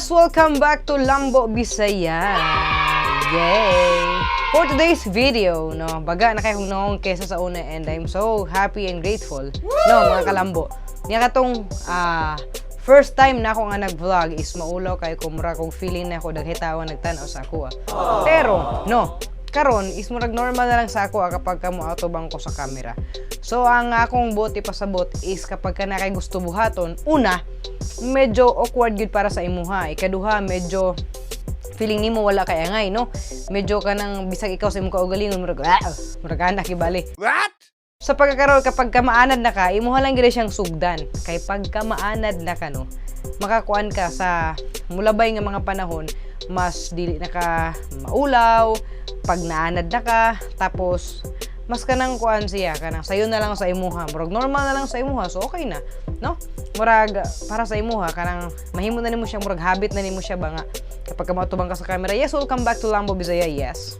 Yes, welcome back to Lambo Bisaya. Yay! For today's video, no, baga na kayo noong kesa sa una and I'm so happy and grateful. No, mga kalambo. Niya katong first time na ako nga nag-vlog is maulaw kay ko, mura kog feeling na ako daghitawa nagtan-aw sa ako. Pero, no, karon is murag normal na lang sa ako kapag kamo atubang ko sa camera. So ang akong buot ipasabot is kapag ka na kay gusto buhaton, una, medyo awkward gyud para sa imuha. Ikaduha, medyo feeling nimo wala kay angay, no? Medyo kanang bisag ikaw sa imong kaugalingon murag murag anak kibali. What? Sa pagkakaroon kapag ka maanad na ka, imuha lang gyud siyang sugdan. Kay pagka maanad na ka, no, makakuan ka sa mulabay nga mga panahon, mas dili na ka maulaw, pag naanad na ka, tapos mas kanang kuan siya, kanang sayo na lang sa imuha. Murag normal na lang sa imuha, so okay na, no? Murag para sa imuha, kanang mahimo na nimo siya, murag habit na nimo siya ba nga kapag ka maatubang ka sa camera. Yes, welcome back to Lambo Bisaya, yes.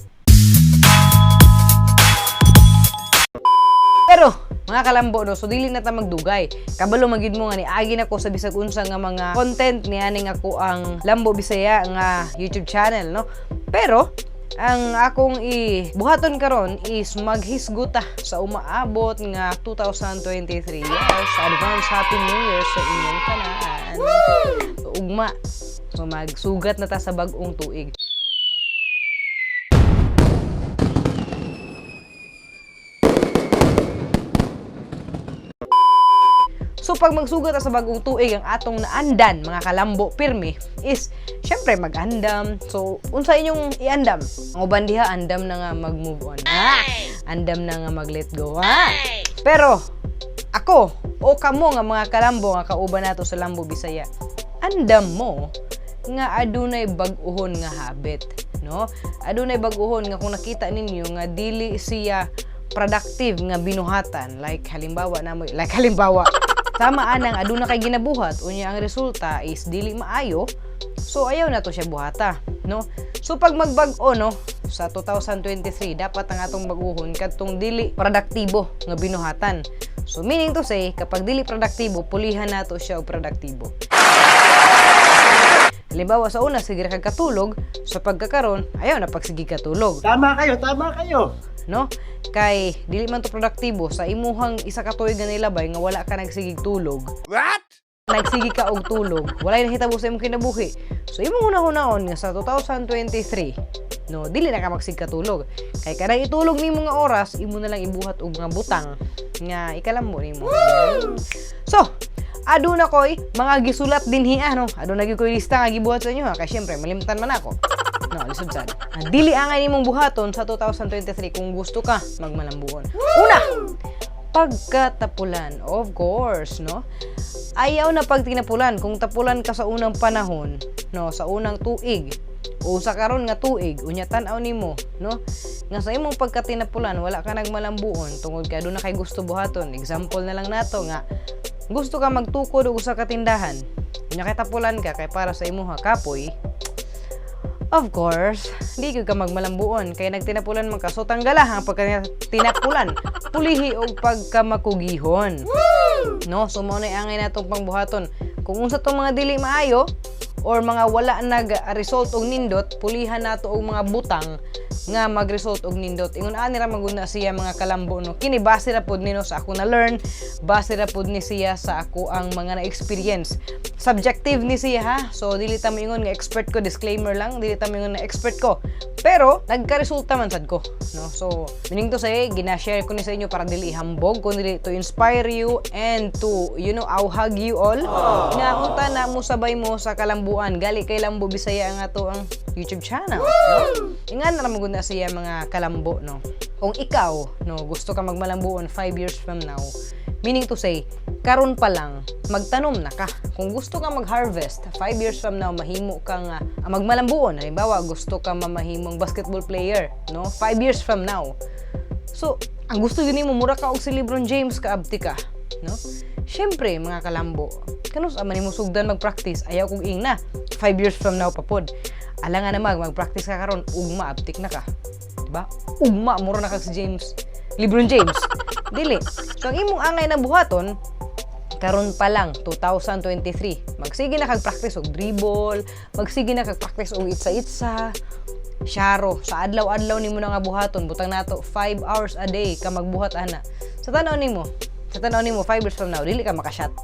Pero mga kalambo, no, so dili na ta magdugay. Kabalo magid mo nga ni agi na ko sa bisag unsa nga mga content ni aning ako ang Lambo Bisaya nga YouTube channel, no. Pero ang akong ibuhaton karon is maghisguta sa umaabot nga 2023. Yes, advance Happy New Year sa inyong tanan. Ugma. So magsugat na ta sa bag-ong tuig. So pag magsugat ta sa bagong tuig, ang atong naandan mga kalambo pirmi is syempre mag-andam. So unsa inyong iandam? Ang uban diha andam na nga mag-move on. Ah, andam na nga mag-let go. Ah. Pero ako o kamo nga mga kalambo nga kauban nato sa Lambo Bisaya, andam mo nga adunay bag-uhon nga habit, no? Adunay bag-uhon nga kung nakita ninyo nga dili siya productive nga binuhatan, like halimbawa namo, like halimbawa tama anang aduna kay ginabuhat unya ang resulta is dili maayo, so ayaw na to siya buhata, no? So pag magbag-o, no, sa 2023, dapat ang atong baguhon kadtong dili produktibo nga binuhatan. So meaning to say, kapag dili produktibo, pulihan nato siya og produktibo. Halimbawa sa una sige ra kag katulog, sa pagkakaron ayaw na pagsige katulog. Tama kayo, tama kayo. No? Kay dili man to produktibo sa imuhang isa ka tuig nga nilabay nga wala ka nagsigig tulog. What? Nagsige ka og tulog, walay nahitabo sa imong kinabuhi. So imong hunahon nga sa 2023, no, dili na ka magsige katulog. Kay kanang itulog nimo nga oras, imo na lang ibuhat og mga butang nga ikalambo nimo. So, aduna koy mga gisulat dinhi no. Aduna gyud koy lista nga gibuhat sa inyo ha, kay syempre malimtan man ako. No, lisod sad. Ang dili angay nimong buhaton sa 2023 kung gusto ka magmalambuon. Una, pagkatapulan. Of course, no? Ayaw na pagtinapulan. Kung tapulan ka sa unang panahon, no, sa unang tuig, o sa karon nga tuig, unya tan-aw nimo, no? Nga sa imong pagkatinapulan, wala ka nagmalambuon tungod kay aduna kay gusto buhaton. Example na lang nato nga gusto ka magtukod og usa ka tindahan. Unya kay tapulan ka kay para sa imuha kapoy. Of course, di gyud ka magmalambuon kay nagtinapulan man ka. So tanggala ang pagkatinapulan, pulihi og pagkamakugihon. No, so mao na angay natong pangbuhaton. Kung unsa tong mga dili maayo or mga wala nag-result og nindot, pulihan nato og mga butang nga mag-result og nindot. Ingon ani ra maguna siya mga kalambo, no. Kini base ra pud nino sa ako na learn, base ra pud ni siya sa ako ang mga na-experience. Subjective ni siya ha. So dili ta moingon nga expert ko, disclaimer lang, dili ta moingon nga expert ko. Pero nagka-resulta man sad ko, no. So meaning to say, gina-share ko ni sa inyo para dili hambog, kun dili to inspire you and to, you know, auhag you all. Nga unta na mo sabay mo sa kalambuan, gali kay Lambo Bisaya nga to ang YouTube channel, no? Ingan ra magud na siya mga kalambo, no. Kung ikaw, no, gusto ka magmalambuon 5 years from now, meaning to say, karon pa lang, magtanom na ka. Kung gusto ka mag-harvest, 5 years from now, mahimo ka nga magmalambuon. Halimbawa, gusto ka mamahimong basketball player, no? 5 years from now. So, ang gusto yun nimo, mura ka og si LeBron James, kaabti ka, no? Syempre, mga kalambo, kanus ama nimo sugdan mag-practice, ayaw kong ingna, 5 years from now pa pod. Alangan na mag-practice ka karon, ugma abtik na ka. Diba? Ugma, mura na ka si James, LeBron James. Dili. So, ang imong angay na buhaton, Karon pa lang, 2023, magsige na kag practice og dribble, magsige na kag practice og itsa-itsa. Syaro, sa adlaw-adlaw nimo na nga buhaton, butang nato 5 hours a day ka magbuhat ana. Sa tan-aw nimo 5 years from now, dili ka makashot.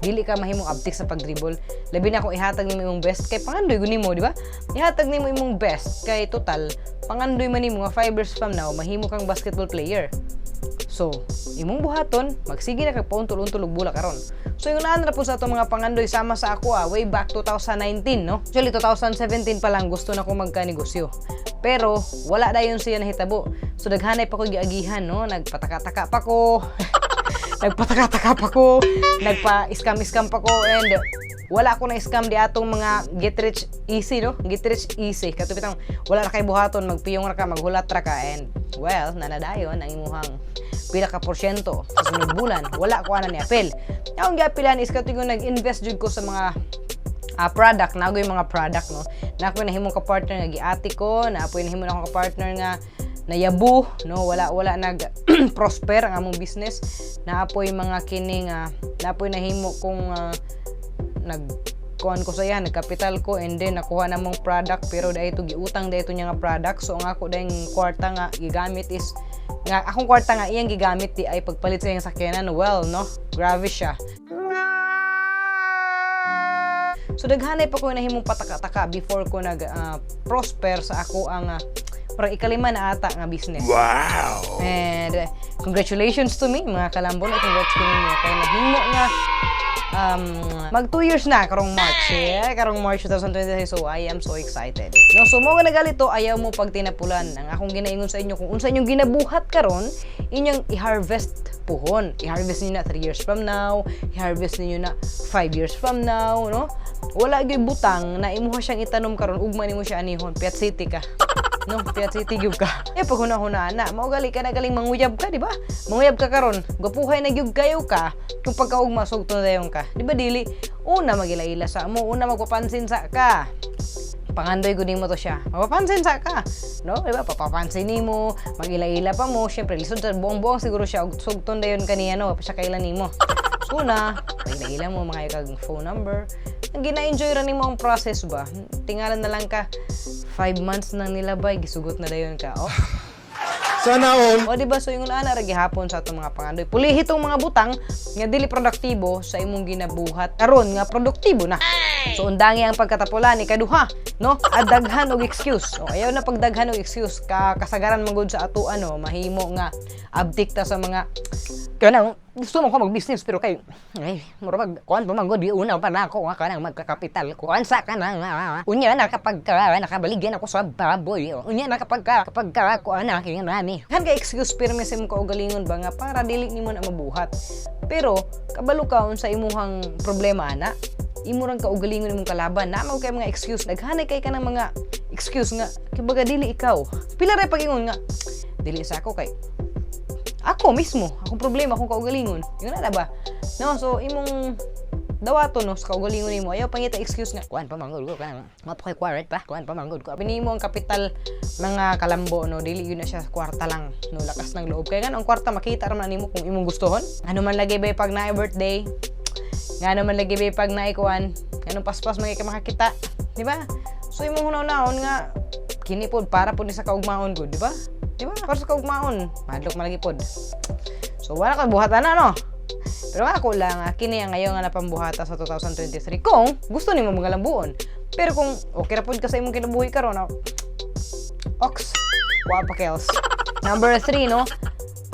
Dili ka mahimong abtik sa pag-dribble. Labi na kung ihatag nimo imong best kay pangandoy gud nimo, di ba? Ihatag nimo imong best kay total pangandoy man nimo nga 5 years from now mahimo kang basketball player. So, imong buhaton, magsige na kag pauntol-untol og bola karon. So, yung naan ra po sa atong mga pangandoy sama sa ako way back 2019, no? Actually, 2017 pa lang gusto na ko magka-negosyo. Pero, wala dayon siya nahitabo. So, daghanay pa ko giagihan, no? Nagpataka-taka pa ko. Nagpataka-taka pa ko. Nagpa-scam-scam pa ko. And wala ako na scam di atong mga get rich easy, no? Get rich easy. Kato bitang wala ra kay buhaton, magpiyong ra ka, maghulat ra ka, and well, nanadayon ang imuhang pila ka porsyento sa sunod bulan. Wala ko ana ni apel. Ang giapilan is kato yung nag-invest jud ko sa mga product na yung mga product, no, na ako nahimong ka partner nga giati ko, na apoy nahimo na akong ka partner nga nayabu, no, wala nag prosper ang among business. Na apoy mga kining na apoy nahimo kong nag kuan ko sa iya, nagkapital ko, and then nakuha namong product, pero dahil ito giutang dahil ito niya nga product. So ang ako dahil kwarta nga gigamit is nga akong kwarta nga iyang gigamit di ay pagpalit sa iyang sakyanan. Well, no, grabe siya. So daghanay pa ko nahimong pataka-taka before ko nag prosper sa ako ang parang ikalima na ata nga business. Wow! And congratulations to me, mga kalambon. Congrats ko ninyo kay nahimo nga mag 2 years na karong March. Yeah, karong March 2023. So I am so excited. No, so mo nga nagalito, ayaw mo pagtinapulan. Ang akong ginaingon sa inyo, kung unsa inyong ginabuhat karon, inyong i-harvest puhon. I-harvest niyo na 3 years from now, i-harvest niyo na 5 years from now, no? Wala gyud butang na imuha siyang itanom karon ugma nimo siya anihon. Piat City ka. No, Piat City gyud ka. Eh pag huna-huna na, mao gali ka na galing manguyab ka, di ba? Manguyab ka karon, gwapuhay na gyud kayo ka kung pagkaugma sugto na dayon ka. Di ba dili? Una magila-ila sa mo, una magpapansin sa ka. Pangandoy gud nimo to siya. Mapapansin sa ka. No? Di ba? Papapansin nimo, magila-ila pa mo. Syempre lisod sa buong-buong siguro siya og sugton dayon kaniya, no, pa siya kailan nimo. So una, magila-ila mo mga kag phone number. Ang gina-enjoy ra nimo ang process ba? Tingalan na lang ka 5 months nang nilabay, gisugot na dayon ka. Oh. Sana all. O di ba, so ingon ana ra gihapon sa atong mga pangandoy. Pulihi tong mga butang nga dili produktibo sa imong ginabuhat karon nga produktibo na. So undangi ang pagkatapulan. Ikaduha, no? Adaghan og excuse. O ayaw na pagdaghan og excuse ka. Kasagaran man gud sa ato ano mahimo nga abtik ta sa mga kanang gusto mo ko mag-business, pero kay ay mura mag kuan pa man gud, una pa na ako nga kanang magkakapital kuan sa kanang unya na kapag ka nakabaligyan ako sa baboy, unya na kapag ka kuan na kay nani han ka excuse pirmi sa imong kaugalingon ba nga para dili nimo na mabuhat. Pero kabalo ka unsa imuhang problema ana, imo rang kaugalingon imong kalaban na mao kay mga excuse. Daghanay kay ka ng mga excuse nga kumbaga dili ikaw. Pila ra pag-ingon nga dili sa ako kay ako mismo, akong problema, akong kaugalingon. Yun na ba? No, so imong dawato, no, sa kaugalingon nimo, ayaw pangita excuse nga kuan pa manggod ko kanang mapakay kwarta pa, kuan pa manggod ko. Pinimo ang kapital, mga kalambo, no, dili yun na siya kwarta lang, no, lakas ng loob. Kaya nga ang kwarta makita ra man nimo kung imong gustohon. Ano man lagi ba pag naay birthday? Nga naman lagi ba pag naay kuan? Anong paspas mga ka makakita, di ba? So imong hunaw-naon nga kini pod para pod ni sa kaugmaon gud, di ba? Di ba? Para sa kaugmaon, mahadlok man lagi pod. So wala ka buhatan na, no? Pero ako lang, kini ang ngayon nga napambuhata sa 2023 kung gusto nimo magalambuon. Pero kung okay ra pod ka sa imong kinabuhi karon, ox, wa pa kels. Number 3, no?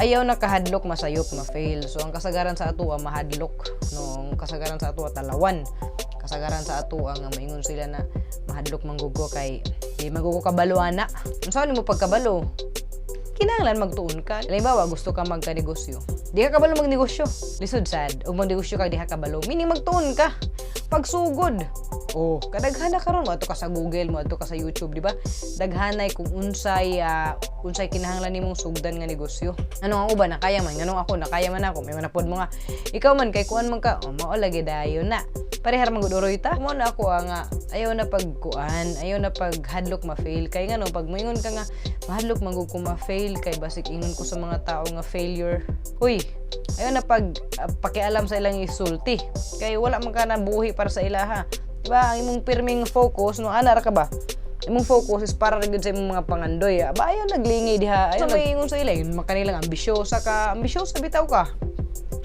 Ayaw na kahadlok masayop, ma-fail. So ang kasagaran sa ato mahadlok, no? Ang kasagaran sa ato talawan. Kasagaran sa ato ang maingon sila na mahadlok manggugo kay di magugo kabalo ana. Unsa nimo pagkabalo? Kinahanglan magtuon ka. Halimbawa, gusto ka magka-negosyo. Di ka kabalo magnegosyo. Lisod sad. Ug magnegosyo ka di ka kabalo. Meaning magtuon ka. Pagsugod. Oh, kadaghan na karon, moadto ka sa Google, moadto ka sa YouTube, di ba? Daghanay kung unsay kinahanglan nimong sugdan nga negosyo. Ano ang uban nakaya man, nganong ako nakaya man ako. May manapod mo nga ikaw man kay kuan man ka, oh, mao lagi dayon na. Pareha ra man gud, uroy ta. Mo na ako nga ayaw na pagkuan, ayaw na paghadlok ma-fail, kay ngano pag moingon ka nga mahadlok man gud ko ma-fail kay basig ingon ko sa mga tao nga failure. Huy, ayaw na pag pakialam sa ilang isulti kay wala man ka nabuhi para sa ilaha. Diba, ang imong pirming focus, no, ana ra ka ba? Imong focus is para ra gyud sa imong mga pangandoy. Aba, ayaw naglingi diha. Ayaw, so, may ingon sa ila, yun makanilang ambisyosa ka, ambisyosa bitaw ka.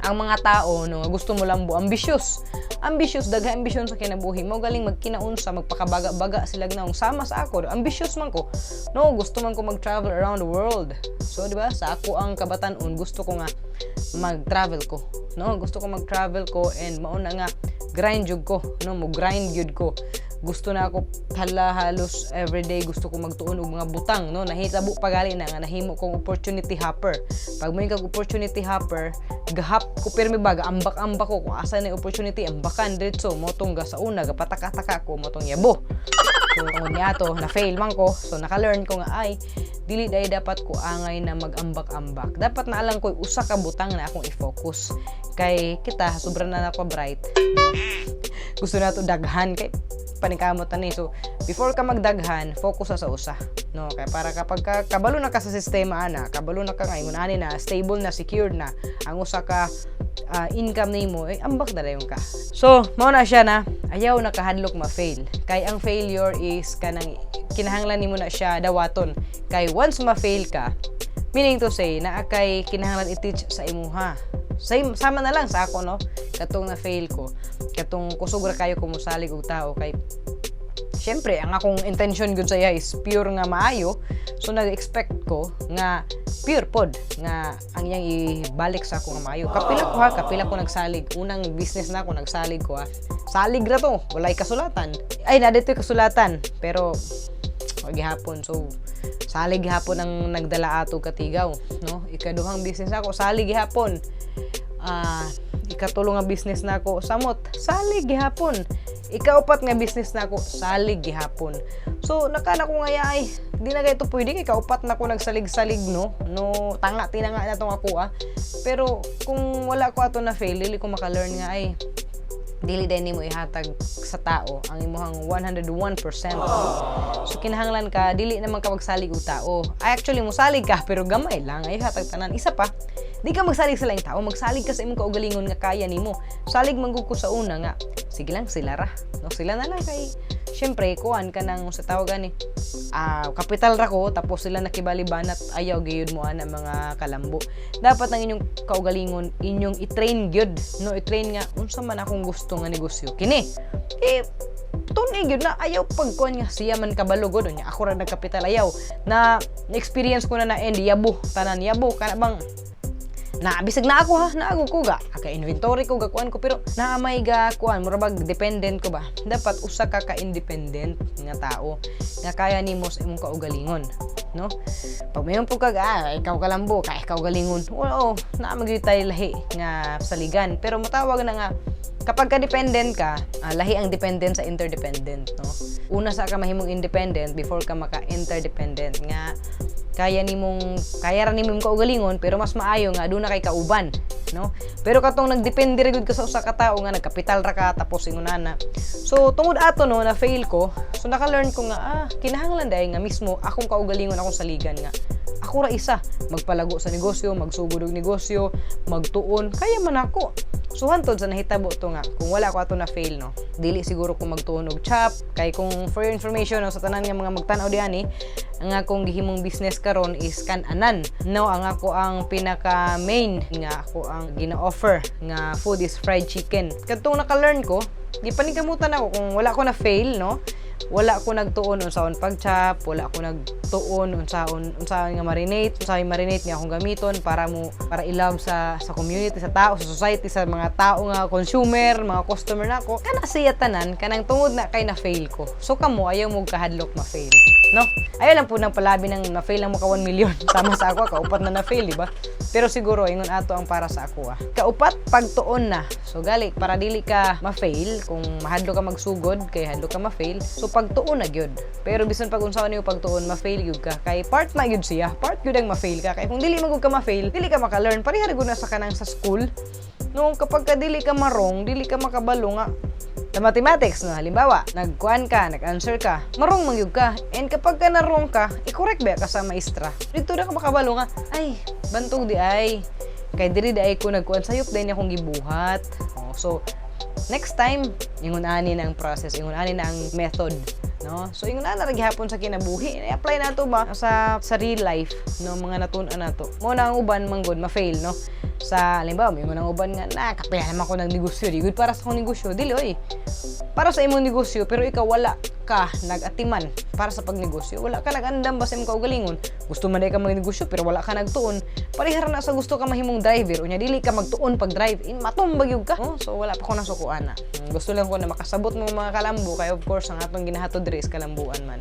Ang mga tao, no, gusto mo lambo, ambitious. Ambitious, daghan ambisyon sa kinabuhi. Mo galing magkinaunsa, magpakabaga-baga sila naong sama sa ako. Ambitious man ko. No, gusto man ko mag-travel around the world. So, di ba? Sa ako ang kabatan-on, gusto ko nga mag-travel ko. No, gusto ko mag-travel ko and mauna nga grind jud ko, no, mo grind jud ko. Gusto na ako, hala, halos everyday gusto ko magtuon og mga butang, no. Nahitabo pagali na nga nahimo kong opportunity hopper. Pag mo kag opportunity hopper, gahap ko pirmi ba, gaambak-ambak ko kung asa na yung opportunity, ambakan diretso mo tong ga sa una gapataka-taka ko mo tong yabo. So tungod niya to, na fail man ko, so naka-learn ko nga ay dili dai dapat ko angay na mag-ambak-ambak. Dapat na alang ko usa ka butang na akong i-focus, kay kita sobra na nako bright, gusto na to daghan kay paningkamot na ni. So before ka magdaghan, focus sa usa, no, kay para kapag ka, kabalo na ka sa sistema ana, kabalo na ka nga ingon ani na stable na, secured na ang usa ka income nimo, eh ambak na dayon ka. So mao na siya na ayaw na kahadlok ma-fail, kay ang failure is kanang kinahanglan nimo na siya dawaton, kay once ma-fail ka, meaning to say naa kay kinahanglan i-teach sa imuha. Same, sama na lang sa ako, no, katong na fail ko, katong kusog ra kayo kumusalig og tao, kay syempre ang akong intention gud sa iya is pure nga maayo. So nag-expect ko nga pure pod nga ang iyang ibalik sa ako nga maayo. Kapila ko ha, kapila ko nagsalig. Unang business na ako nagsalig ko ha, salig ra to, walay kasulatan. Ay, na dito kasulatan, pero wa gihapon. So salig gihapon ang nagdala ato katigaw, no. Ikaduhang business ako, salig gihapon. Ikatulo nga business na ako, samot, salig gihapon. Ikaupat nga business na ako, salig gihapon. So nakana ko nga ay di na gayto pwede kay kaupat na ko nagsalig-salig, no, no, tanga tinanga na tong ako ah. Pero kung wala ko ato na fail, dili ko maka-learn nga ay dili din nimo ihatag sa tao ang imuhang 101%. So kinahanglan ka, dili naman ka magsalig og tao. Ay, actually mosalig ka pero gamay lang, ay hatag tanan. Isa pa, di ka magsalig sa laing tao, magsalig ka sa imong kaugalingon nga kaya nimo. Salig man gud ko sa una nga sige lang, sila ra. No, sila na lang, kay syempre kuan ka nang sa tawag ani kapital ra ko, tapos sila nakibaliban at ayaw gayud mo ana mga kalambo. Dapat ang inyong kaugalingon inyong i-train gyud, no, i-train nga unsa man akong gusto nga negosyo kini, eh tunay gyud na ayaw pagkuan nga siya man kabalo gud nya ako ra nagkapital. Ayaw na na-experience ko na na and yabo tanan, yabo kana bang na bisag na ako ha, na ako ko ga aka inventory ko, gakuan ko, pero naa may ga kuan, mura bag dependent ko ba. Dapat usa ka ka independent nga tao nga kaya nimo sa imong kaugalingon, no. Pag mayon po kag ikaw kalambo ka, ikaw galingon, oo, naa magyud tayo lahi nga saligan. Pero motawag na nga kapag ka dependent ka, lahi ang dependent sa interdependent, no. Una sa ka mahimong independent before ka maka interdependent nga kaya nimong, kaya ra nimong kaugalingon, pero mas maayo nga aduna kay kauban, no. Pero katong nagdepende ra gud ka sa usa ka tawo nga nagkapital ra ka, tapos ingon ana. So tungod ato, no, na fail ko, so naka-learn ko nga kinahanglan dai nga mismo akong kaugalingon akong saligan, nga ako ra isa magpalago sa negosyo, magsugod og negosyo, magtuon, kaya man ako. So hantod sa nahitabo to nga kung wala ko ato na fail, no, dili siguro ko magtuon og chop. Kay kung for your information, no, sa tanan nga mga magtan-aw diani, ang akong gihimong business karon is kan-anan, no. Ang ako ang pinaka main nga ako ang gina-offer nga food is fried chicken. Kadtong naka-learn ko, gipaningkamutan ako, kung wala ko na fail, no, wala ko nagtuon unsaon pag-chop, wala ko nagtuon unsaon nga marinate, unsaon marinate nga akong gamiton para mo para i-love sa community, sa tao, sa society, sa mga tao nga consumer, mga customer nako. Kana siya tanan, kanang tungod na kay na fail ko. So kamo, ayaw mo kahadlok ma-fail, no? Ayaw lang po nang palabi ng na-fail lang mo ka 1 million. Sama sa ako, kaupat na na-fail, di ba? Pero siguro, ingon ato ang para sa ako ah. Kaupat, pagtuon na. So gali, para dili ka ma-fail, kung mahadlok ka magsugod, kay hadlok ka ma-fail, so pagtuon na gyud. Pero bisan pag unsaon nimo pagtuon, ma-fail gyud ka. Kay part na gyud siya. Part gyud ang ma-fail ka. Kay kung dili man gyud ka ma-fail, dili ka maka-learn. Pareha ra gyud na sa kanang sa school. No, kapag ka dili ka marong, dili ka makabalo nga Sa mathematics, no, halimbawa, nagkuan ka, nag-answer ka, ma-wrong man gyud ka. And kapag ka na-wrong ka, i-correct ba ka sa maestra? Dito na ka makabalo nga, "Ay, bantog diay. Kay diri diay ko nagkuan, sayop diay akong gibuhat." Oh, so, next time, ingon ani na ang process, ingon ani na ang method, no? So ingon ana ra gihapon sa kinabuhi. I-apply nato ba sa real life, no, mga natun-an nato. Mo na ang uban manggod ma-fail, no? Sa halimbawa, may ang uban nga na kapila naman ko ng negosyo, di good para sa akong negosyo, dili oy. Para sa imong negosyo, pero ikaw wala ka nag-atiman para sa pagnegosyo. Wala ka nag-andam ba sa imong kaugalingon. Gusto man ka magnegosyo pero wala ka nagtuon. Parehara na sa gusto ka mahimong driver, unya dili ka magtuon pag-drive, in matumbag gyud ka. Oh, so wala pa ko nasukuan na. Gusto lang ko na makasabot mo, mga kalambo, kay of course ang atong ginahatod diri is kalambuan man.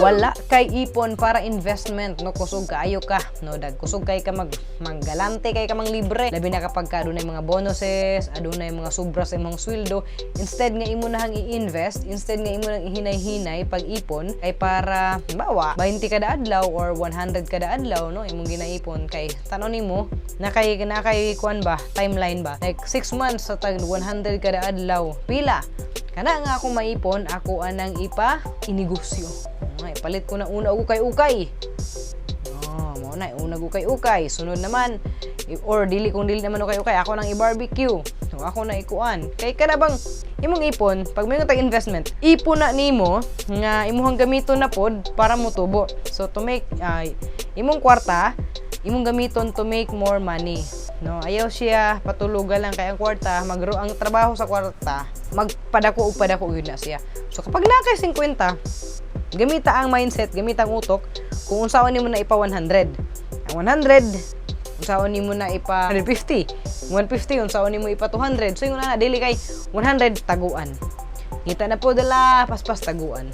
Wala kay ipon para investment, no, kusog kaayo ka, no, dag kusog kay ka mag manggalante kay ka mang libre, labi na kapag ka adunay mga bonuses, adunay mga sobra sa imong sweldo. Instead nga imo nahang i-invest, instead nga imo nang ihinay-hinay pag-ipon kay para halimbawa 20 kada adlaw or 100 kada adlaw, no, imong ginaipon, kay tan-aw nimo na kay kuan ba, timeline ba, like 6 months sa tag 100 kada adlaw, pila kana nga ako maipon, ako anang ipa inegosyo. Ay, palit ko na una og ukay-ukay. Oh, mo na una og ukay-ukay. Sunod naman or dili, kung dili naman ukay-ukay, ako nang i-barbecue. So, ako na ikuan. Kay kada bang imong ipon, pag may tag investment, ipon na nimo nga imuhang gamiton na pod para motubo. So to make ay imong kwarta, imong gamiton to make more money. No, ayaw siya patulugan lang kay ang kwarta, magro ang trabaho sa kwarta, magpadako og padako gyud na siya. So kapag naa kay 50, gamita ang mindset, gamita ang utok kung unsaon nimo na ipa 100. Ang 100, unsaon nimo na ipa 150. 150, unsaon nimo ipa 200. So ingon na, dili kay 100 taguan. Ngita na po dala, paspas, taguan.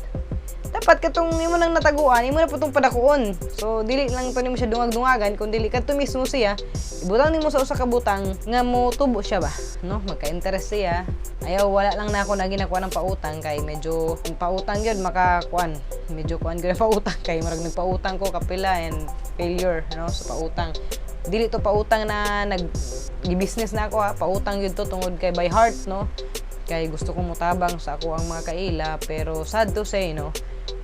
Dapat katong imo nang nataguan, imo na po tong padakuon. So dili lang to nimo siya dungag-dungagan, kun dili kadto mismo siya ibutang nimo sa usa ka butang nga mo tubo siya ba, no? Magka-interest siya. Ayaw, wala lang na ako na ginakuha ng pautang kay medyo ang pautang gyud makakuan. Medyo kuan gyud ang pautang kay murag nagpautang ko kapila and failure, no, sa pautang. Dili to pautang na nag gi-business na ako ha, pautang gyud to tungod kay by heart, no? Kay gusto kong mutabang sa ako ang mga kaila, pero sad to say, no,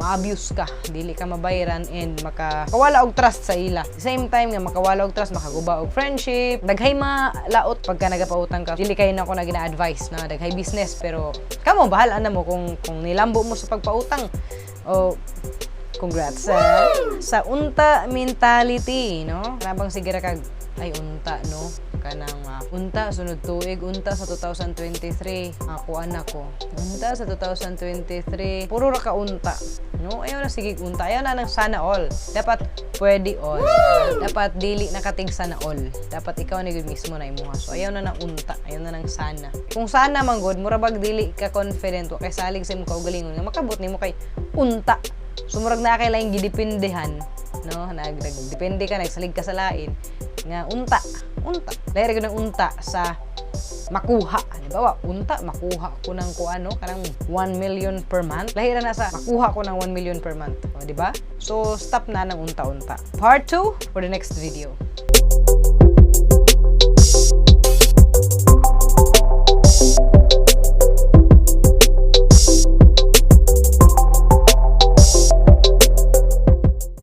ma-abuse ka, dili ka mabayaran and makawala og trust sa ila. Same time nga makawala og trust, makaguba og friendship, daghay malaot pagka nagapautang ka. Dili kayo na ako na gina-advise na daghay business, pero kamo bahala na mo kung nilambo mo sa pagpautang. O congrats sa unta mentality, no? Kanabang sige ra kag, "Ay, unta, no?" Kanang unta sunod tuig, unta sa 2023, ako anak ko. Unta sa 2023, puro ra ka unta. No, ayaw na sige unta, ayaw na ng sana all. Dapat pwede all. Dapat dili nakatig sana all. Dapat ikaw na gyud mismo na imuha. So ayaw na ng unta, ayaw na ng sana. Kung sana man gud, mura bag dili ka confident wa kay salig sa imong kaugalingon nga makabot nimo kay unta. So murag naa kay laing gidependehan, no? Nagdepende ka, nagsalig ka sa lain nga unta, unta. Lahi ra gyud ang unta sa makuha. Halimbawa, unta makuha ko ng kuano kanang 1 million per month. Lahi ra na sa makuha ko ng 1 million per month. O, di ba? So stop na ng unta-unta. Part 2 for the next video.